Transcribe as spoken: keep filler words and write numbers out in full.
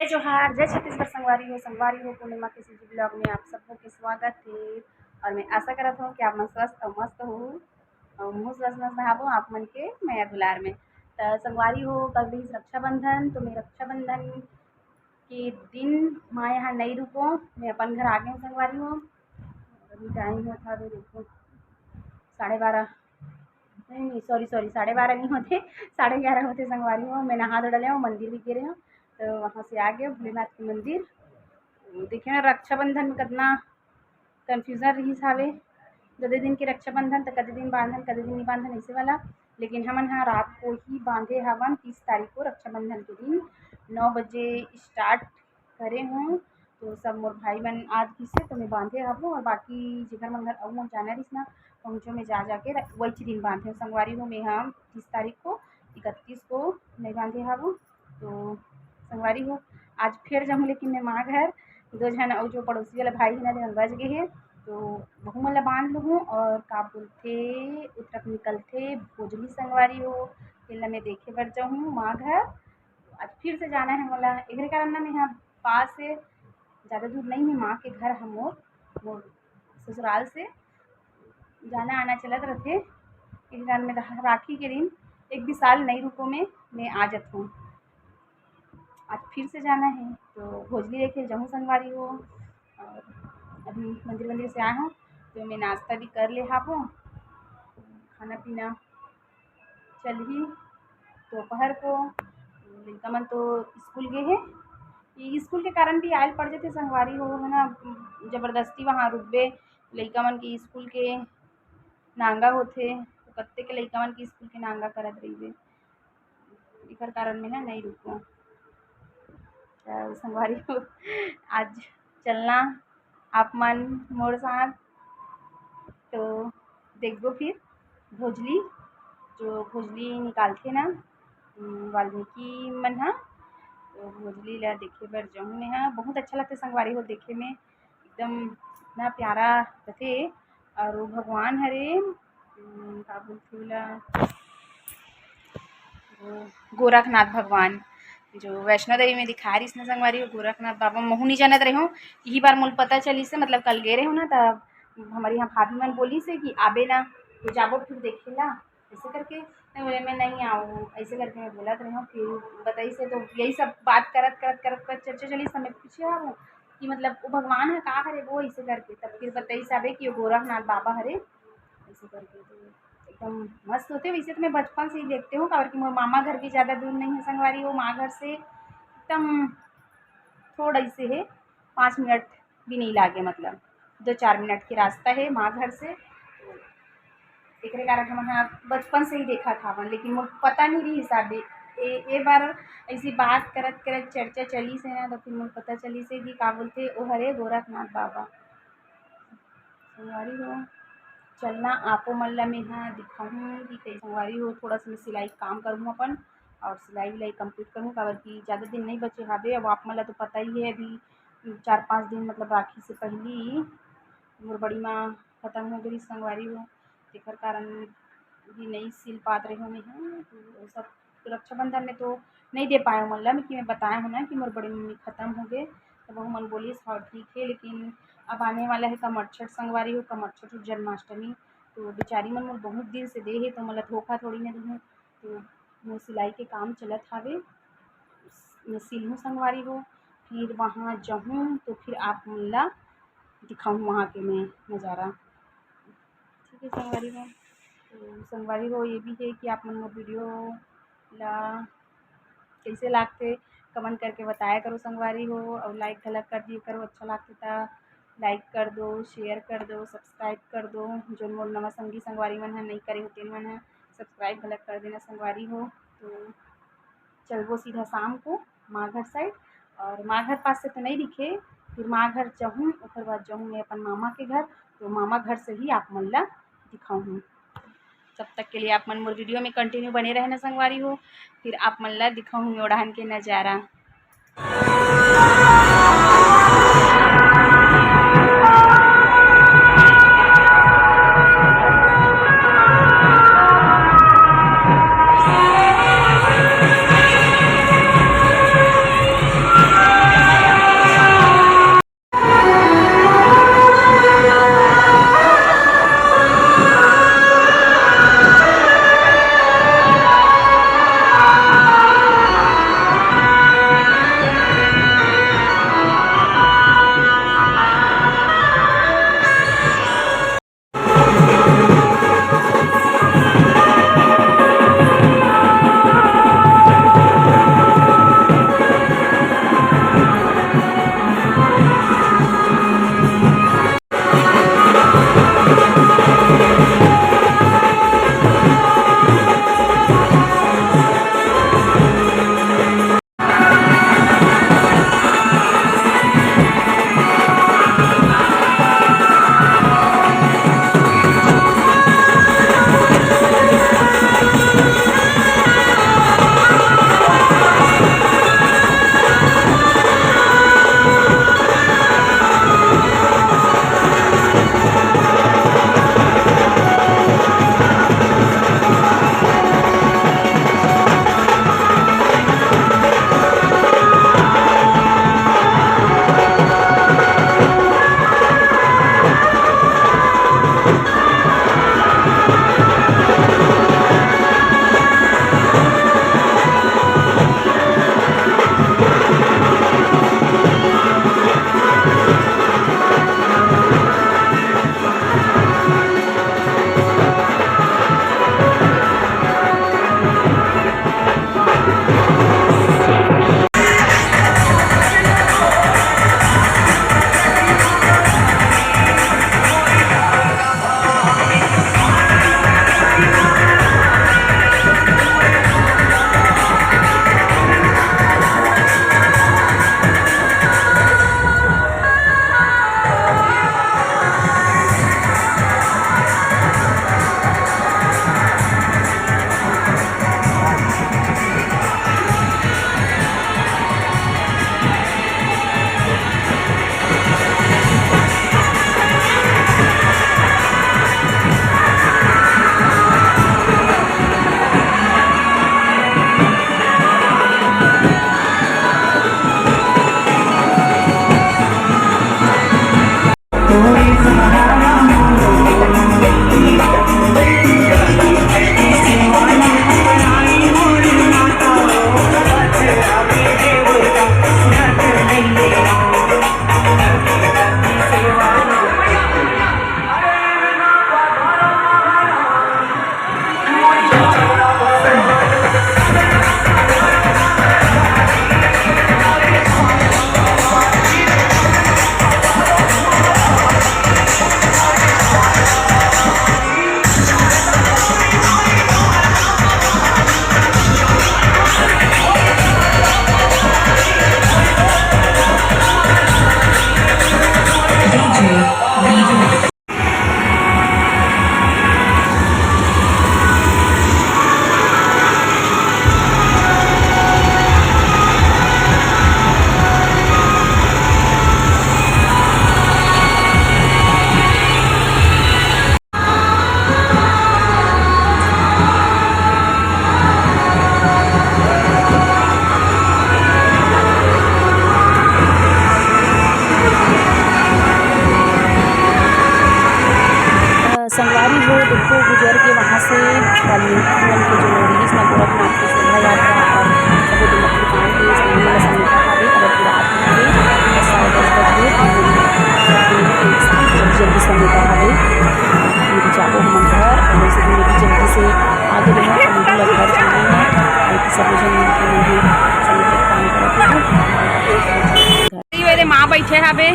जोहार, जय छत्तीसगढ़ संगवारी हो। संगवारी हो, पूर्णिमा के CG vlog में आप सबको के स्वागत है। और मैं आशा करत हूँ कि आप मन स्वस्थ और मस्त हो। और मुँह स्वस्थ मस्त हाबो, आप मन के मया दुलार में। त संगवारी हो, कल रहिस रक्षाबंधन, तो मैं रक्षाबंधन के दिन माँ यहाँ नहीं रुको, मैं अपन घर आ गई हूँ संगवारी हो। अभी टाइम होत हवे, देखो, साढ़े बारह, नहीं, नहीं, सॉरी, सॉरी, साढ़े बारह नहीं होते, साढ़े ग्यारह होते संगवारी हो। मैं नहा धो डले हूँ, मंदिर भी गे रहे हूँ, तो वहाँ से आ गए भोलेनाथ के मंदिर। देखिए ना, रक्षाबंधन में कितना कन्फ्यूजन रहिस हावे, कदे दिन के रक्षाबंधन, तो कदे दिन बांधन, कदे दिन नहीं बांधन, ऐसे वाला। लेकिन हमन हा रात को ही बांधे हवन, तीस तारीख को रक्षाबंधन के दिन नौ बजे स्टार्ट करे हूँ। तो सब मोर भाई मन आज किसे तो मैं बांधे हवो, और बाकी जेकर मन घर अउ मोर जाना रहिस ना, पहुँचो में जा जाके र-, वही दिन बांधे हूँ संगवारी हो। मैं हम तीस तारीख को, इकतीस को नहीं बांधे हवो। तो संगवारी हो, आज फिर जाऊँ, लेकिन मैं माँ घर, दो झन अउ जो पड़ोसी वाला भाई है ना, जन बच गए है, तो वहू मन ला बांध लूँ। और का बोलथे, उतरक निकलथे भोजली संगवारी हो, तेला मैं देखे बर जाऊँ माँ घर। आज फिर से जाना है मोला, एकरे कारण ना मैं यहाँ पास से, ज़्यादा दूर नहीं है माँ के घर, हम मोर, मोर ससुराल से जाना आना चलत रथे। एकरे कारण मैं रा-, राखी के दिन एक भी साल नहीं रुको, मैं, मैं आ जात हूँ। आज फिर से जाना है, तो भोजली देखे जाऊँ संगवारी हो। और अभी मंदिर, मंदिर से आए हूँ, तो मैं नाश्ता भी कर ले हाबो, खाना पीना चलही। दोपहर को लइका मन तो स्कूल गे हे, ये स्कूल के कारण भी आयल पड़ जाथे संगवारी हो, है ना, जबरदस्ती वहाँ रुकबे, लइका मन के स्कूल के नांगा होथे, तो कत्ते के लइका मन के स्कूल के नांगा करत रहिबे, एकर कारण में ना नहीं रुको। त संगवारी हो, आज चलना आप मन मोर साथ, तो देखबो फिर भोजली, जो भोजली निकालथे ना, उम, वाल्मीकि मन ह, तो भोजली ला देखे बर जाहूँ मैं ह। बहुत अच्छा लगथे संगवारी हो देखे में, एकदम इतना प्यारा रथे। और वो भगवान हरे, उम, का बोलथे ओला, वो गोरखनाथ भगवान, जो वैष्णो देवी में दिखा रहिस ना संगवारी, वो गोरखनाथ बाबा महू नहीं जानत रहे हो। यही बार मोल पता चलिस हे, मतलब कल गे रहे हो ना, तब हमारे यहाँ भाभी मन बोलिस हे कि आबे ना, तो जाबो फिर देखे ला, ऐसे करके। नहीं बोले, "मैं नहीं आऊँ," ऐसे करके मैं बोलत रहे हूँ। फिर बताइस हे, तो यही सब बात करत, करत, करत, करत चर्चा चलिस, समय पूछे आबो कि मतलब वो भगवान है का हरे वो, ऐसे करके। तब फिर बताइस आबे कि वो गोरखनाथ बाबा हरे, ऐसे करके। तो एकदम मस्त होथे। वैसे तो मैं बचपन से ही देखते हूँ, काबर कि मोर मामा घर भी ज़्यादा दूर नहीं है संगवारी हो, माँ घर से एकदम थोड़ा ही से है, पाँच मिनट भी नहीं लागे, मतलब दो चार मिनट के रास्ता है माँ घर से। तो एकरे कारण हमन ह बचपन से ही देखत हावन, लेकिन मोर पता नहीं रहिस हे। ए, ए बार ऐसी बात करत करत चर्चा चलिस हे ना, तो फिर मोर पता चलिस हे कि का बोलथे, ओ हरे गोरखनाथ बाबा। संगवारी हो, चलना आपो मन ला मेहा दिखाहूँ कि कई संगवारी हो, थोड़ा सा मैं सिलाई काम करूँ अपन, और सिलाई विलाई complete करूँ, काबर कि ज़्यादा दिन नहीं बचे हावे। अब आप मन ला तो पता ही है, अभी चार पाँच दिन, मतलब राखी से पहली मोर बड़ी माँ खत्म हो गई संगवारी हो, तेकर कारण भी नहीं सिल पात रहे हूँ मैं ह। तो वो सब रक्षाबंधन में तो नहीं दे पाए हूँ मन ला, कि मैं बताया हूँ ना कि मोर बड़ी मम्मी खत्म हो गए, तो वो मन बोलिस, "हाँ, ठीक है।" लेकिन अब आने वाला है कमरछठ संगवारी हो, कमरछठ और जन्माष्टमी, तो बेचारी मन मोर बहुत दिन से दे है, तो मोला धोखा थोड़ी ना दूँ। तो मोर सिलाई के काम चलत हावे, मैं सिलहूँ संगवारी हो, फिर वहाँ जाहूँ तो फिर आप मन ला दिखाऊँ वहाँ के मैं नज़ारा। ठीक है संगवारी हो, तो संगवारी हो ये भी है कि आप मन मोर video ला कैसे लागथे, comment करके बताया करो संगवारी हो, और like घलक कर दिए करो, अच्छा लागथे त like कर दो, share कर दो, subscribe कर दो। जो मोर नवा संगी संगवारी मन ह नहीं करे हो, तेन मन ह subscribe घलक कर देना संगवारी हो। तो चलबो सीधा शाम को माँ घर side, और माँ घर पास से तो नहीं दिखे, फिर माँ घर जाहूँ, ओकर बाद जाहूँ मैं अपन मामा के घर, तो मामा घर से ही आप मन ला दिखाऊँ। तब तक के लिए आप मन मोर video में continue बने रहना संगवारी हो, फिर आप मन ला दिखाऊँ ओढ़ान के नज़ारा। तो गुजर के वहाँ से कल उनके जो रिलीज ना गोरखनाथ की शोभा यात्रा और सभी जो मक्खी पान की इस मेले में समिता हवे, अगर पूरा आती है, तो साढ़े दस बजे, तो हम सब मिल के एक साथ जल्दी जल्दी समिता हवे, फिर जाबो हमन घर। और वैसे भी मेरी जल्दी से आगे बढ़ो, तो मुझे घर जाना है, और कि सब जन मिलके मुझे समिता काम करत है। ये वाले माँ बैठे हवे,